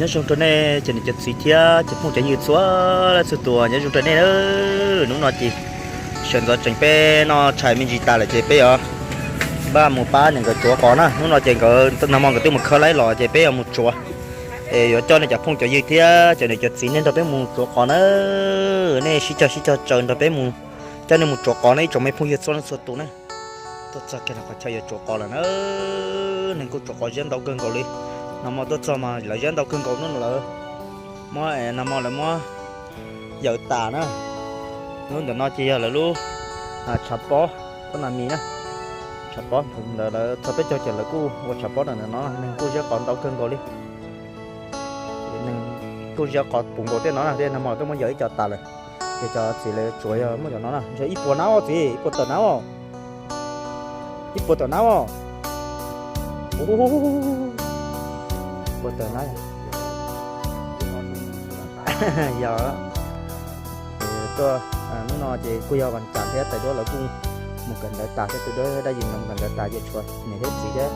Nyob zoo rau nej cov niam cov txiv thiab cov phooj cov ywg txhua leej txhua tus, nyob zoo rau nej na. Hnub no ces sawv ntxov tseem peb noj tshais me ntsis tas lawm ces peb yuav npaj mus pab niam nkawd tsuav qos na. Hnub no ces nkawd nag hmo nkawd twb mus khawb laib los ces peb yuav mus tsuav. Es yuav coj nej cov phooj cov ywg thiab cov niam cov txiv nej nrog peb mus tsuav qos na. Nej sib cog sib cog tsaws nrog peb mus, coj nej mus tsuav qos na ib tsoom me phooj ywg txhua leej txhua tus na. Tuaj txog kiag qhov chaw yuav tsuav qos lawm na. Neeg kuj tsuav qos ziab ntau kawg nkaus li. Nag hmo tuaj txog mas lawv ziab ntau kawg nkaus, hnub no lawv muab, nag hmo lawv muab yawm tas na. Hnub ntawm no ces yog lawv lub tshav pob, pob nas mis na. Tshav pob ntawd lawv txog peb caug ces lawv kuj ua tshav pob ntawm no, neeg kuj ziab qos ntau kawg nkaus li. Neeg kuj ziab qos puv nkaus tej no na, tej nag hmo tuaj muab yawm ib co tas lawm. Ces cov txiv lawv tsuav yog muaj cov no na, ntshe ib puas nab os txiv, ib puas tawm nab os. Ib puas tawm nab os. Ib puas tawm nab. Yog tuaj, hnub no ces kuj yog vas cas thiab tais duab lawv kuj mus kawm ntawv tas thiab, tus duab dab yim no mus kawm ntawv tas ces tshuav niam thiab txiv thiab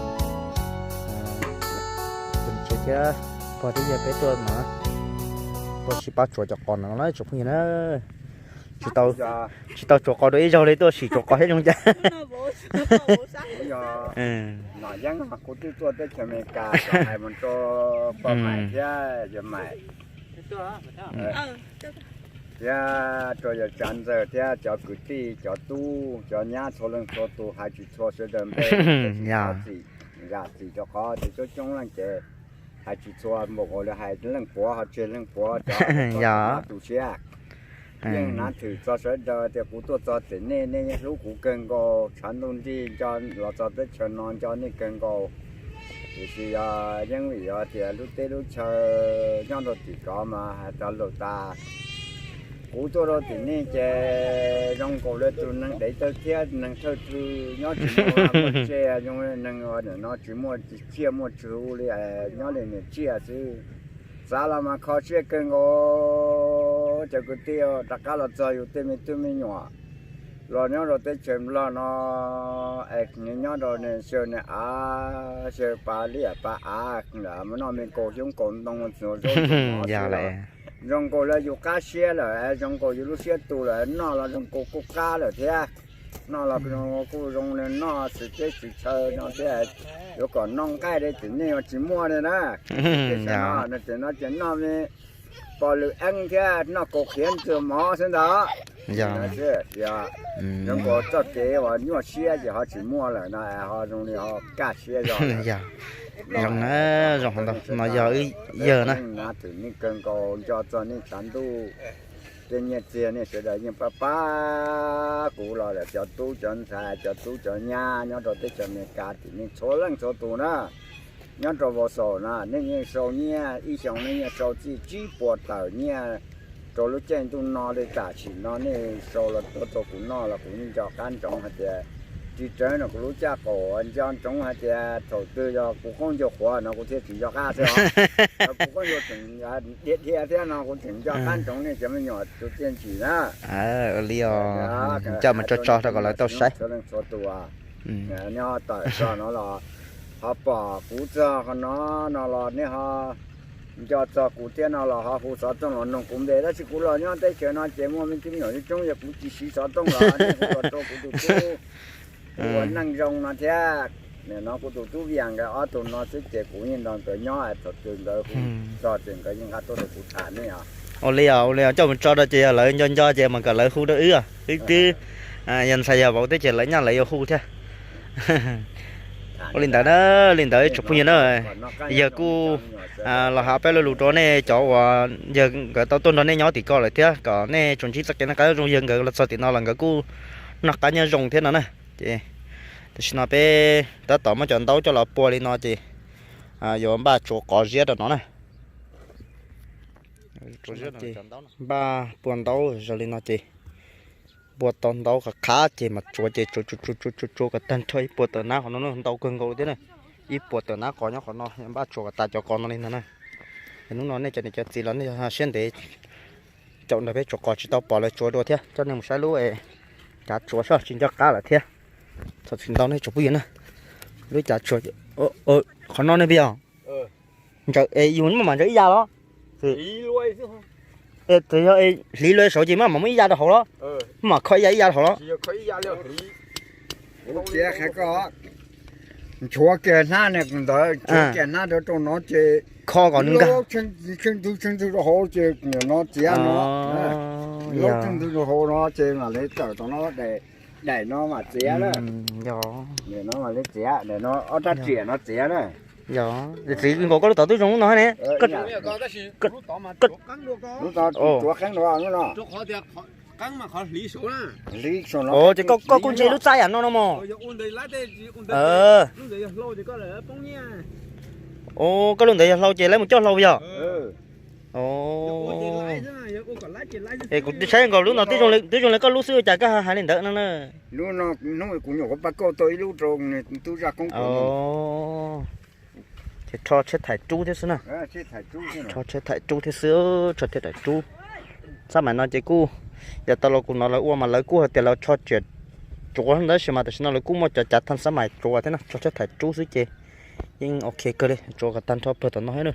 tus niam tsev thiab pog thiab yawg peb tuaj no, tuaj sib pab tsuav cov qos no na tsoom phooj ywg na. Tsis tau, tsis tau tsuav qos dua ib zaug li, tuaj sim tsuav qos thiab zoo cas. Kuv twb tuaj teb chaws Amelikas hais mus rau pog Maim thiab yawg Maim thiab rau yawg Tsav Ntxawg thiab cov kwv tij cov tub cov nyab txhua leej txhua tus, hais tsis txhua sawv daws npe, zam txim rau qhov tias coob coob leej ces hais tsis txhua npaum nkaus li, hais leej puav ho tseg leej puav cov tu siab. Yeej hnav thwm txog sawv daws tias kuv tuaj txog tim nej, nej yeej hlub kuv kawg nkaus, tshav ntuj nrig nco los txog teb chaws no nco nej kawg nkaus. Tiam sis yog yeej vim yog tias lub teb lub chaw nyob rau tim kov mas hais tau lus tas. Kuv tuaj rau tim nej ces zoo nkaus li tus neeg dev tawg thiab neeg thawj thw, nyob tsis muaj vaj tseg, zoo li neeg no tsis muaj tsiaj muaj txhu li, nyob li niam tsiaj xwb. Xav los mas kho siab kawg nkaus cov kwv tij rov qab los txog yus tej me tub me nyuam los nyob rau teb chaws Nplog no es nws nyob rau nws xyaw nws av, xyaw pa liaj pa av, noj me kaus xyoob kaus ntoo, zoo nkaus li yus qab siab lawm, zoo nkaus yus lub siab tu lawm, noj los zoo nkaus kuj qab lawm thiab. Noj los kuj zoo li noj xwm teb xwm chaw no thiab. Yuav kom noj nqaij li tim nej tsis muaj li na. Tim no ces noj me pos lwm eeb thiab noj kaus qhiav ntxuag mov xwb ntag. Zoo nkaus txoj kev uas nyuaj siab ces ho tsis muaj lawm no, ho zoo li ho kaj siab zog. Zoo na, zoo ntau no yog wb yawg na. Hnav thwm nej kawg nkaus, nco txog nej tshav ntuj, tej nyiaj txiag nej sawv daws yeej pab pab kuv los lawm, cov tub cov ntxhais cov tub cov nyab nyob rau teb chaws Amelikas tim nej txhua leej txhua tus na. Nyob rau Vauxhall na nej yeej sau nyiaj, ib xyoos nej yeej sau txij tsib puas tawm nyiaj rau lub caij ntuj no li. Tam sim no nej sau los tuaj rau kuv noj los kuv yeej nco qab ntsoov hais tias, ris rawv no kuv lub caj qaum nco ntsoov hais tias thaum twg yog kuv qoob ncaug qhuav no kuv thiaj tsis nco qab xwb os. Kuv qoob ncaug tseem dhia dhia thiab no kuv tseem nco qab ntsoov nej cov me nyuam tus tiag ntsim na. Ua li os, coj mus tso tso rau kom lawv tau saib. Txhua leej txhua tus nyob tawm txog no los ho pom kuv txog qhov no, no los nej ho nco txog kuv thiab no los ho hu xov tooj los noog kuv npe. Tab sis kuv los nyob teb chaws no ces muaj me tub me nyuam coob coob, yog kuv tsis siv xov tooj los nej hu los rau kuv tus tub, kuv ua neej zoo no thiab. Nim no kuv tus tub Vias nkawd ob tug no xwb ces kuv yeej nrog nkawd nyob, thaum twg nkawd hu txog ces nkawd yeej nqa tuaj rau kuv tham nej os. Ua li os, ua li os, coj mus tso rau ces yog lawv nco nco ces mas kom lawv hu rau wb os. Wb twb yog ntxhais yog vauv thiab ces lawv nyaj lawv yuav hu thiab. Ua li ntawd na, li ntawd ib tsoom phooj ywg na, yawg kuj los hais peb lo lus rau nej cov uas yawg nkawd tau tuaj nrog nej nyob tim ko lawm thiab, kom nej tsuas ntsib txoj kev noj qab nyob zoo. Yawg nkawd los txog tim no los nkawd kuj noj qab nyob zoo thiab no na. Ces tam sim no peb tab tom muab cov ntaub coj los pua li no ces yuav npaj tsuav qos ziab rau no na. Npaj pua ntaub zoo li no ces pua tau ntaub qhov qab ces mas tsuav ces tsuav tsuav tsuav tsuav kom tag nrho ib puas tawm nab qhov no na, ntau kawg nkaus thiab na. Ib puas tawm nab qos nyob qhov no, npaj tsuav kom tas cov qos no li no na. Hnub no nej cov niam cov txiv los nej siab ntev caum nrog peb tsuav qos tsis tau pom lawv tsuav dua thiab, coj nej mus saib lub cav tsuav soj tsis nco qab lawm thiab. Txog tsis ntau nej tsoom phooj ywg na, lub cav tsuav qhov no nej pib os. Ntsaws, yus maj mam ntsaws ib ya los? Tsis yog, hliv luag saud ces maj mam muab ib ya rau hauv los? Maj mam kho ib ya ib ya rau hauv los? Nchuav kiag hnab ntawd, nchuav kiag hnab ntawd rau no ces kho kom nws nkag, tsheej ntug tsheej ntug rau hauv ces no txiav no. Lub tsheej ntug rau hauv no ces mam li tawm tom no, daim no mam txiav na. Daim no mam li txiav, daim no ob rab riam no txiav na. Yog, txiv nkaus koj lub tod twb zoo lub no ne. Lub tod tsuav qeeb dua lub no. Ov, ces koj kuj ntse lub txaij yam no no mog. Ov, koj lub ntawd yog hlau ces lawv mus coj hlau yog? Es kuv saib nkaus lub no twb zoo li koj lub xwb ua cas koj hais li ntawd no na. Ces rho tsheb thaiv rub thiab xwb na. Rho tsheb thaiv rub thiab xwb, rho tsheb thaiv rub. Xab maim no ces kuj, yav tas los kuv hnov lawv ua mas lawv kuj hais tias lawv rho riam tsuav ntawd tab sis mas tam sim no lawv kuj muaj cov cav thaj xab maim tsuav thiab na, rho tsheb thaiv rub xwb ces yeej ok kawg li, tsuav kom tag nrho pawg tom no thiab na.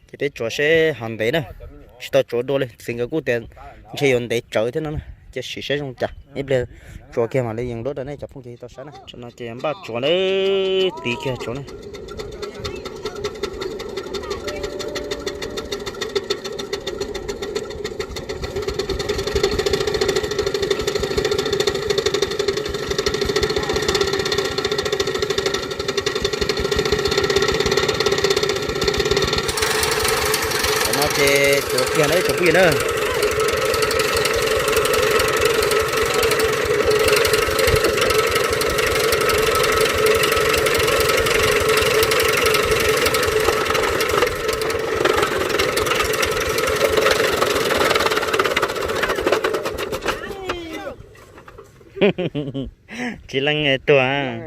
Ces peb tsuav seb ho ntev na, tsis tau tsuav dua li, txiv nkawd kuj tias ntshe yuav ntev tsawv thiab no na, cia sim seb zoo cas ib pliag tsuav kiag mam li yees duab rau nej cov phooj ywg tau saib na. Tam no ces npaj tsuav na, tiv kiag tsuav na. Tam no ces tsuav kiag na ib tsoom phooj ywg na. Tsis leej tuag.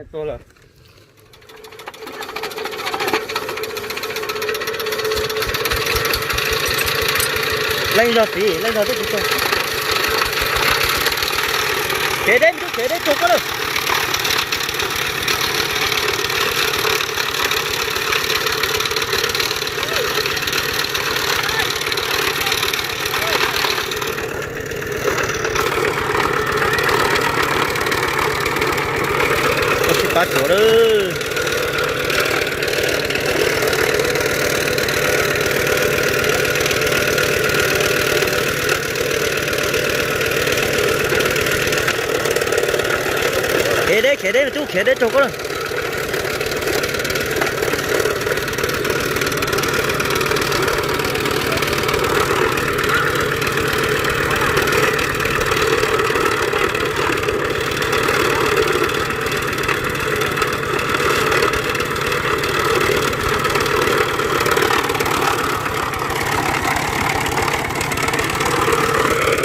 Leej zog txiv, leej zog twb tsis tuag. Kev deb, kev deb tuag koj lawm. Koj sib pab tsuav lawm. Khiav deb, khiav deb, tub khiav deb raug koj lawm.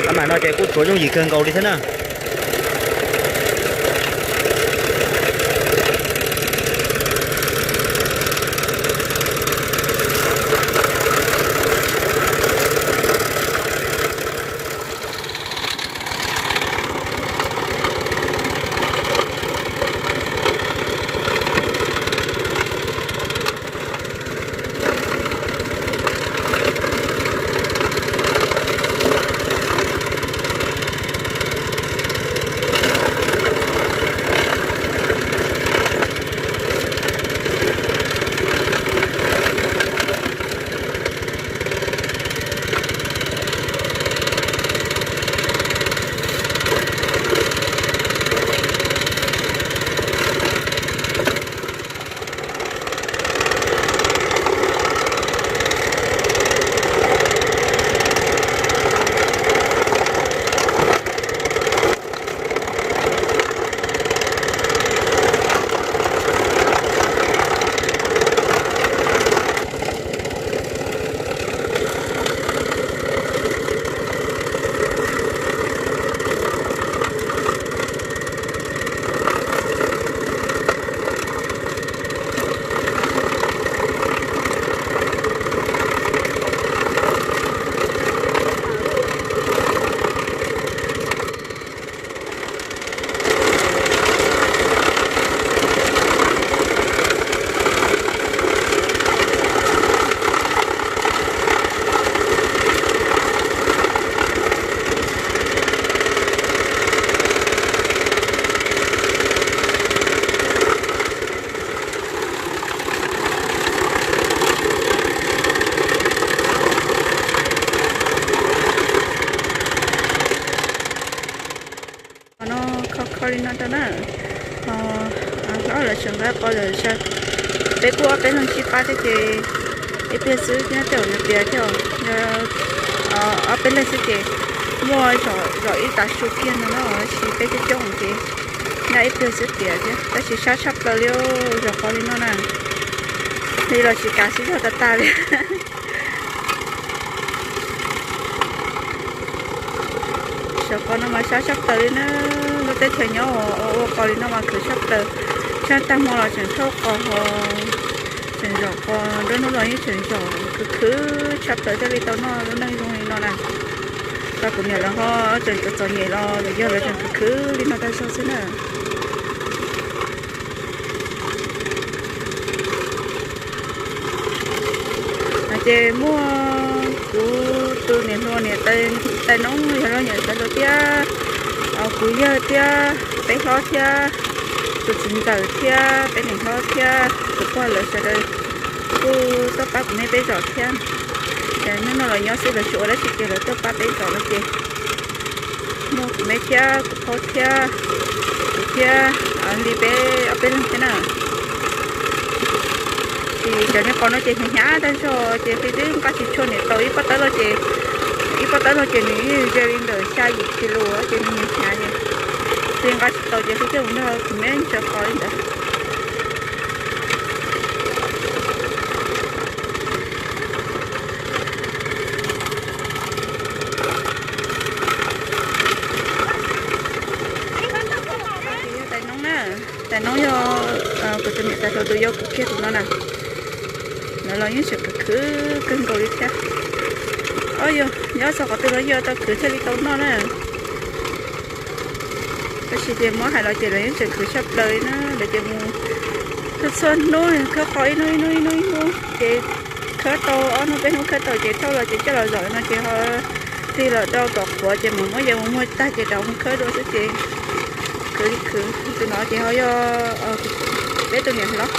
Tab mas no ces kuj tsuav yooj yim kawg nkaus li thiab na. Li no rau na. Hlob lawv tseem nqa qos lawm, peb kuj ob peb leeg sib pab thiab ces ib pliag xwb thiab tej zaum yuav tiav thiab. Ob peb leeg xwb ces muaj zom ib tav su kiag no na, tab sis peb coob coob ces nyaj ib pliag xwb tiav thiab. Tab sis sab tshaj plaws li, zom qos li no na. Li los tsis kav, sib zog tag tag li. Zom qos no mas sab tshaj plaws li na. Lub teb chaws nyob ua qos li no mas khwv tshaj plaws. Tshaib tag hmo los tseem thauj qos ho tseem zom qos, nruab hnub los yeej tseem zom, khwv khwv tshaj plaws thiaj li tau noj lub neej zoo li no na. Tau kuv niam lawv ho tseem txom txom nyem los vim yog lawv tseem khwv khwv li no tag zog xwb na. Ces muaj kuv tus niam hluas niam tais noob yog los niam tais hluas thiab, kuv yawg thiab, peb hlob thiab, tus txiv ntxawm thiab peb niam hlob thiab tus pog lawv sawv daws kuj tuaj pab kuv me peb zom thiab. Ces hnub no los nyob xwb los tsis ua dab tsi ces lawv tuaj pab peb zom no ces muaj kuv me thiab kuv phob thiab kuv thiab li peb ob peb leeg thiab na. Ces cov niag qos no ces hnyav hnyav tag zog ces qhov twb nqa tsis tshua niam tau ib pob tawb los ces, ib pob tawb los ces nws yeej ze li ntawm xya yim kis lus ces nws hnyav hnyav ces twb nqa tsis tau ces qhov twb mus nrog kuv me ntsaws qos li ntawd. Tais noob na, tais noob yog kuv tus niam tais hluas tus yau kuv kiag tus no na. Lawv los yeej tseem khwv khwv kawg nkaus li thiab. Ob yog nyob txog qhov twg los yeej tau khwv thiaj li tau noj na. Tab sis ces muab hais los ces lawv yeej tseem khwv tshaj plaws li na. Lawv ces mus txhua txhua hnub khawb qos ib hnub ib hnub ib hnub ib hnub ces khawb tau ob hnub peb hnub khawb tau ces thauj los ces coj los zom no ces ho tig los rau tom qhuav ces mus muab yawg mus muag tag ces rov mus khawb dua xwb ces khwv li khwv. Tus no ces ho yog peb tus niam hlob.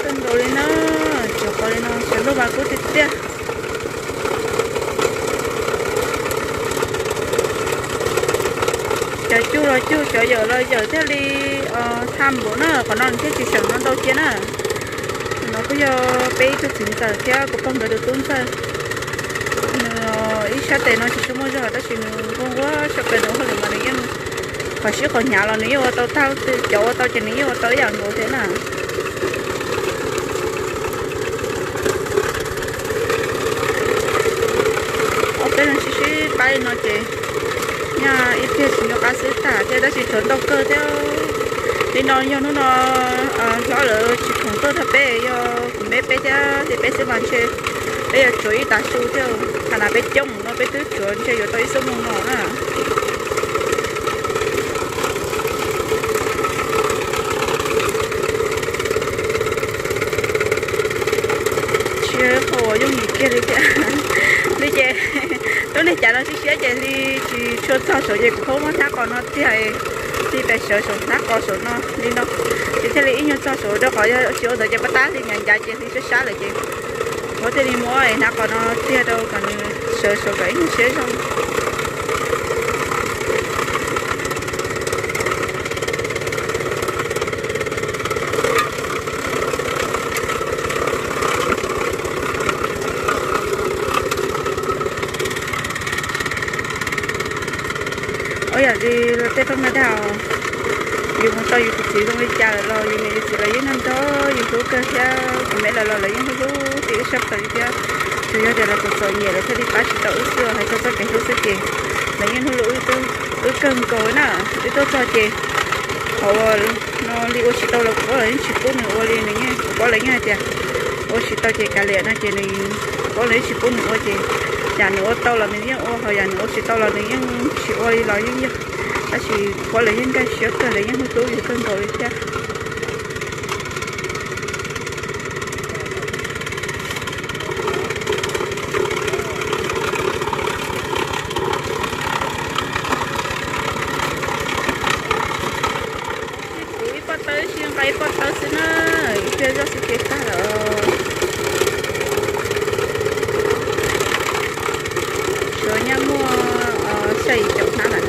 Kawg nkaus li na, tsuas qhov li no sawv ntuj mas kub tiag tiag. Cov cuj los cuj, cov yawm los yawm thiaj li tham npaum na, qhov no nws thiaj tsis seem no ntau cia na. No kuj yog peb ib tug txiv ntxawm thiab kuv pog nkawd tus tub ntxawg. Nws ib sab tes no tsis tshua muaj zog tab sis nws nquag nquag tshaj plaws, nws ua hauj lwm mas nws yeej qhov sib qhov hnyav los nws yeej ua tau tag, cov ua tau ces nws yeej ua tau ib yam nkaus thiab na. Ob peb leeg sib sib pab li no ces nyaj ib pliag tsis nco qab xwb tag thiab, tab sis tshuav ntau kawg thiab. Li no yog hnub no hlob lawv tsis khoom tuaj tag peb, yog kuv me peb thiab li peb xwb mas ntshe peb yuav tsuav ib tav su thiab. Qhov na peb coob no peb twb tsuav ntshe yuav tau ib xuab moos no na. Tsis yog ib qho uas yooj yim kiag li thiab. Li ces lub neej cav no siab siab ces li tsis tshua txog saud ces kuv phob muab hnab qos no tiag, li pes sawv saum hnab qos saum no li no. Ces thiaj li ib nyuag txog saud rau qhov yog tsis ua ntawd ces pab tab li ncav ncav ces li sab sab lawm ces kuv thiaj li muab hnab qos no tiag rau kom nws sawv saud kom ib nyuag siab zog. Ua yam li luag tej pheej dag, yus mus tau yus tus txiv zoo li cas lawm los yus niam yus txiv lawv yeej nrog nrog yus hlub kawg thiab, kuv me lawv los lawv yeej hlub hlub tias ib sab plaws li thiab. Tsuas yog tias lawv txom txom nyem lawv thiaj li pab tsis tau wb xwb, hais txog txoj kev hlub xwb ces lawv yeej hlub hlub wb kawg nkaus na. Wb tuaj txog ces qhov uas no li ua tsis tau los kuv pab los yeej tsis pub nws ua li, nws yeej, kuv pab los yeej hais tias ua tsis tau ces kav liam no ces nws, kuv pab los yeej tsis pub nws ua ces yam nws ua tau los nws yeej ua, ho yam nws ua tsis tau los nws yeej tsis ua li los yeej yog. Tab sis kuv pab los yeej nkag siab kawg, lawv yeej hlub hlub yus kawg nkaus li thiab. Kuv ib pob tawb, ib sij nqa ib pob tawb xwb na, ib pliag zoj xwb ces tag lawm. Tshuav nyaj muaj xya yim caum hnab lawm.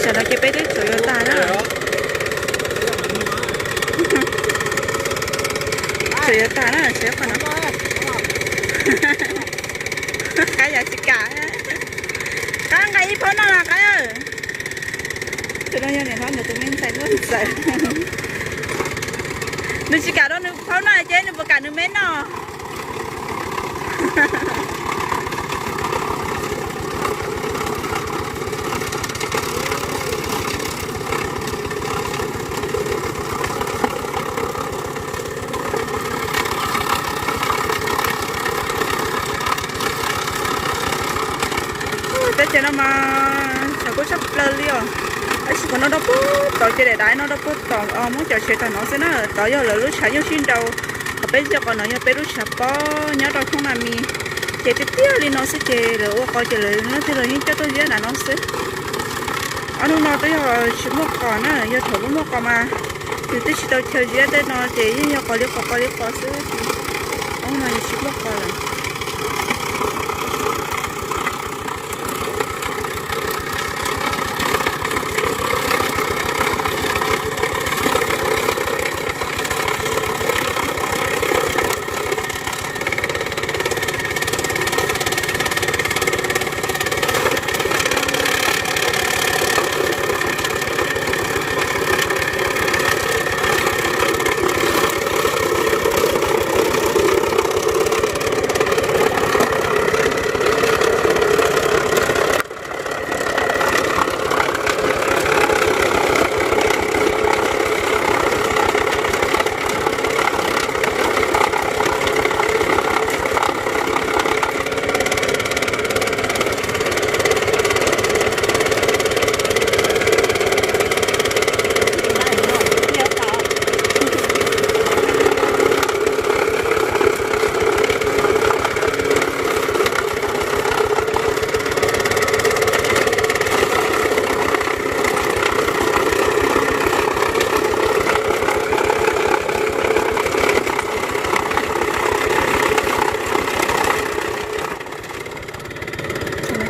Tam no ces peb twb tsuav yuav tag na. Tsuav yuav tag na, tsuav qhov no. Qab yam tsis kam. Qab nqa ib phaub noj los qab. Tus no yog niam hlob ntawd tus me ntxhais muaj ntxawm. Nws tsis kam rau nws phaub noj ces nws puas kam nws me noj? No mas tshav kub tshaj plaws li os. Tab sis qhov no rau puag tom ces daim daim no rau puag tom Hmoob cov tsev tom no xwb na. Tod yog lawv lub tshav yooj sib nraus, qhov peb ziaj qhov no yog peb lub tshav pob nyob rau Hmoob Nas Mis. Ces tiag tiag li no xwb ces lawv ua qos ces lawv leej twg los yeej coj tuaj ziab nram no xwb. Ob hnub no twb yog tsis muaj qos na, yog thaum muaj qos mas yus twb tsis tau chaw ziab tej no ces yeej yog qos li qos qos li qos xwb. Ob hnub no yus tsis muaj qos lawm.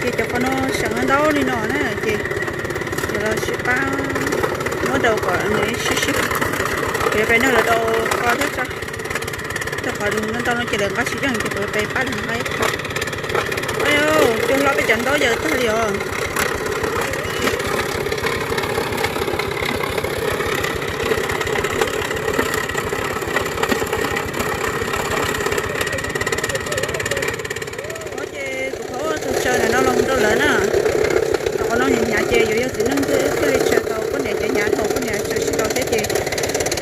Ces cov qos no seem ntau li no na ces, ces los sib pab muab daus kom nws sib sib, kuv yuav pais nrog lawv daus qos thiab tso. Cov qos ntau no ces lawv nqa tsis yeej ces kuv yuav pais pab lawv nqa ib qho. Cuag hlob peb cov ntaub yaws tag li os. Ces kuv thov tus tsawg ntawm no los rau lawv na. Cov qos no hnyav hnyav ces yuav yog txiv neej thiaj li tsawg tau, poj niam ces hnyav thaum poj niam tsawg tsis tau thiab ces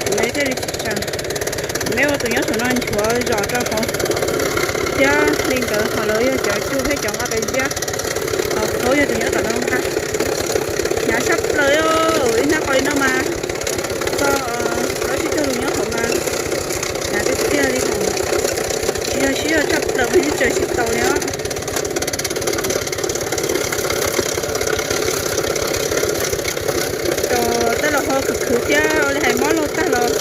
kuv thiaj li tsis tsawg. Meb ua tus nyob saum no nchuav zom rau hauv thiab li nkawd ho lawv yog cov cuj thiab cov nqa pes ziab, ho kuv yog tus nyob tom no nqa. Hnyav tshaj plaws, ib hnab qos li no mas txog plaub tsib caug tus nyob hauv mas hnyav tiag tiag li os. Tsis yog siab zog tshaj plaws mas yeej tsawg tsis tau li os. Cov taj laus ho khwv khwv thiab ua li hais mob laug tag los,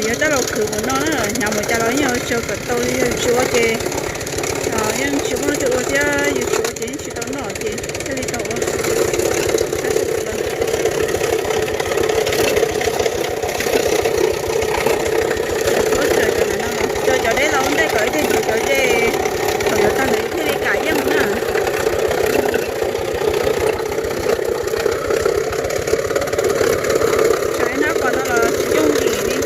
yog taj laus khwv mus no na, hnyav mus cas los yeej yuav tsawg kom tau li. Yus tsis ua ces yeej tsis muaj leej twg ua thiab, yus tsis ua ces yeej tsis tau noj ces thiaj li tau ua. Cov deb los ua ntej kom ib teg ntxuav cov ze, thaum yuav tag ntawd thiaj li kam yeej na. Tsam ib hnab qos no los tsis yooj yim li.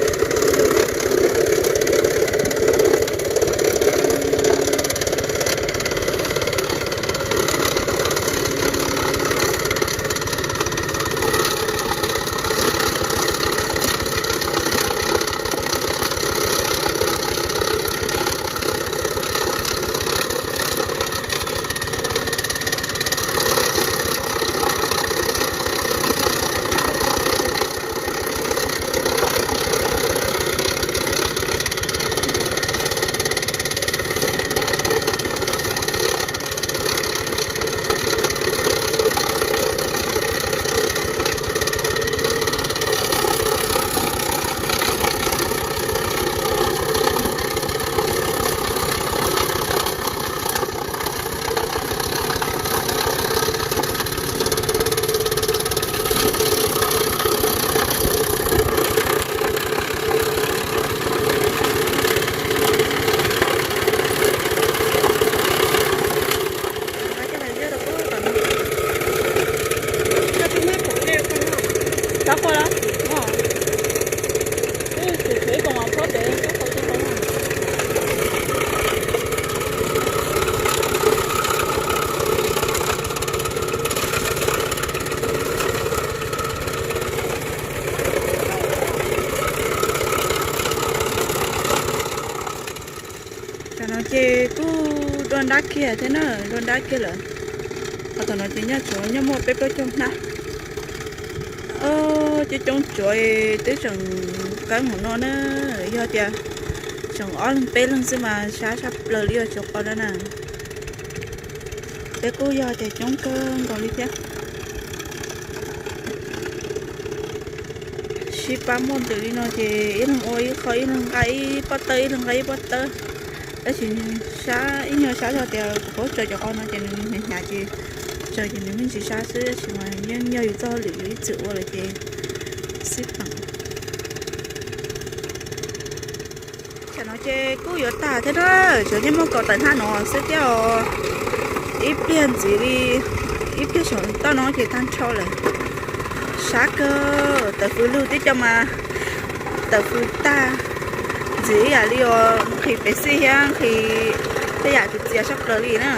Tam no ces kuj dua nrab kiag thiab na, dua nrab kiag lawm. Qhov tom no ces nyob tsuav nyob muaj peb plaub caug hnab. Coob coob tsuav twb tseem qeeb mus no na. Yog tias tseem ob leeg peb leeg xwb mas sab sab plaws li os tsuav qhov no na. Peb kuj yog tias coob kawg nkaus li thiab. Sib pab muaj ntws li no ces ib leeg ua ib qho, ib leeg nqa ib pob tawb, ib leeg nqa ib pob tawb. Tab sis sab ib nyuag sab zog tias kuv paub tso cov qhov no ces nws hnyav hnyav ces tso ces nws me ntsis sab xwb, tab sis mas yeej yog yus txoj hauj lwm yus ib txwm ua lawm ces xib peem. Tam no ces kuj yuav tag thiab na, tsuas nyob muaj kaum tawm hnab no xwb thiab os. Ib pliag ntxiv li, ib pliag saum toj no ces tag nrho lawm. Sab kawg, tawm fws lug tib co mas tawm fws tag ntxiv ib yam li os, nqhis pev xij thiab nqhis tej yam txias txias sab plaws li na.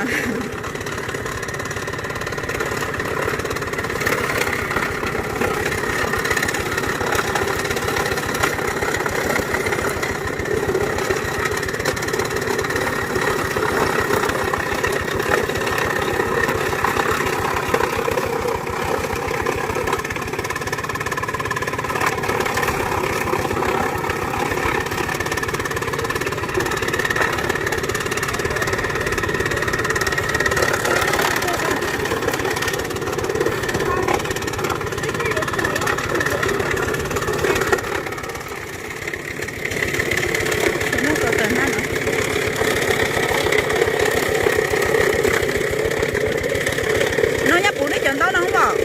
No nyob puv nej cov ntaub no hoob pom.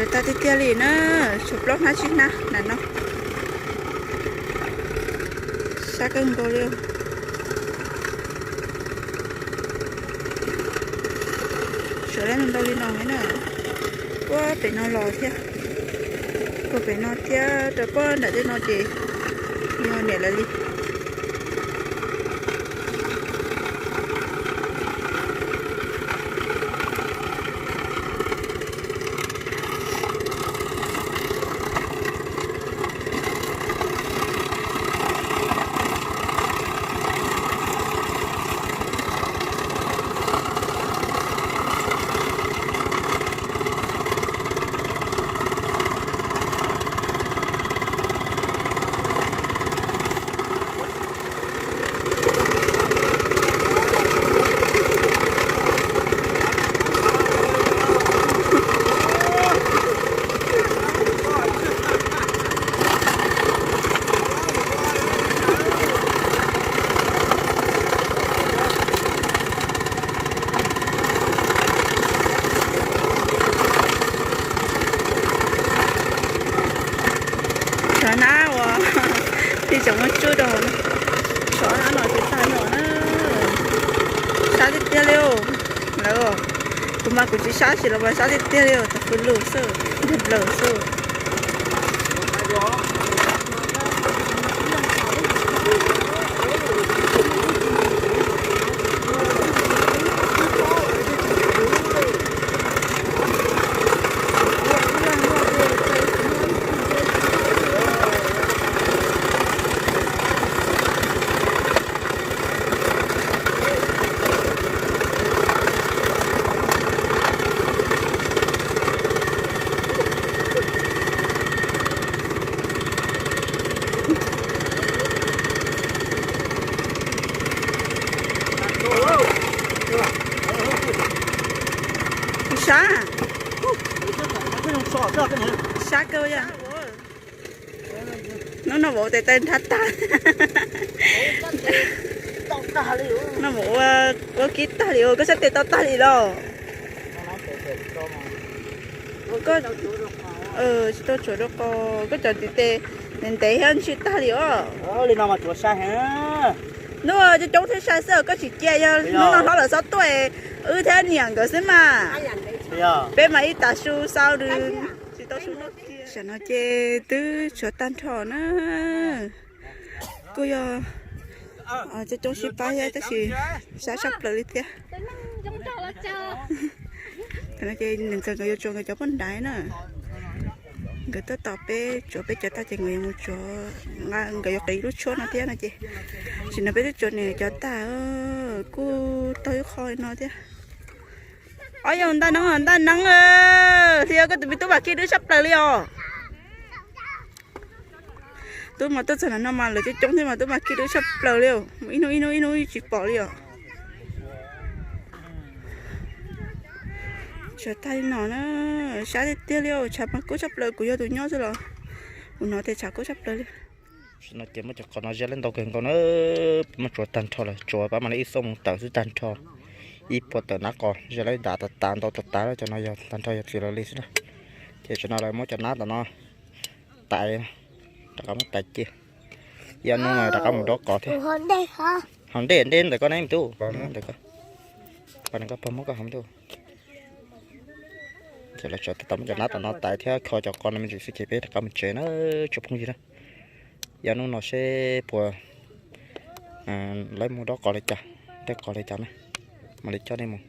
Yuav tag tiag tiag li na, tshuav plaub hnab tsib hnab na no. Sab kawg nkaus li. Sawv daws ntau li no na. Puag pem no los thiab, puag pem no thiab rau puag nram tej no ces yog niam lawv li. Cov hnab uas pib tseem muaj tsuj rau, cov hnab no tsis tag no na. Sab tiag tiag li os. Lawv, kuv mas kuv tsis sab tsis los mas sab tiag tiag li os, tawm fws lug xwb, nplaws xwb. Sab, sab kawg yog. Hnub no vauv tes taw nrhav tag. No vauv ua kib tag li, koj sab tes tau tag li los? Tsis tau tsuav rau qos, koj cov ntiv tes ntev ntev thiab ntshis tag li os. Li no mas tsuav sai heev. Hnub coob coob thiaj sai xwb, koj tsis cia, yog hnub no hlob lawv txhob tuaj, wb thiab niam nkawd xwb mas. Peb mas ib tav su xau nws tsis tau su. Tam no ces twb tsuav tag nrho na. Kuj yog coob coob sib pab thiab tab sis sab tshaj plaws li thiab. Tam no ces niam ntxawm nkawd yuav tsuav nkawd cov poj nraiv na. Nkawd tuaj tos peb tsuav peb cov tag ces nkawd yuav mus tsuav, nkawd yuav qiv lub tshuab no thiab no ces. Tam no peb twb tsuav nws cov tag, kuj tau ib qho no thiab. Ob yog ntaj neeb, ntaj neeb, hli koj tus me tub mas khib dub tshaj plaws li os. Tub mas tuaj txog no mas lawv coob coob thiab mas tub mas khib dub tshaj plaws li, ib hnub ib hnub ib hnub tsis pom li os. Tshav tag li no na, sab tiag tiag li, tshav mas kub tshaj plaws, kuv yog tus nyob xwb los kuv hnov tias tshav kub tshaj plaws li. No ces muab cov qos no ze laib ntau kawg nkaus na, muab tsuav tag nrho lawm, tsuav pab mam li ib xuab moos tawm xwb tag nrho. Ib puas tawm nab qos ze laib dav tas tas ntau tas tas, cov no yog tag nrho yog txiv lawv li xwb na. Ces tam no lawv muab cov nab tom no tais, rov qab muab tais cia, ib ob hnub no rov qab mus dob qos thiab. Haus dej dej ntawm koj ne me tub, ntawm koj, koj pog muab koj haus me tub. Ces lawv tseem tab tom muab cov nab tom no tais thiab kho cov qos no me ntsis xwb ces peb rov qab mus tsev na, tsoom phooj ywg na. Ib ob hnub no seb puas laib mus dob qos li cas, dob qos li cas na, mam li coj nej mus.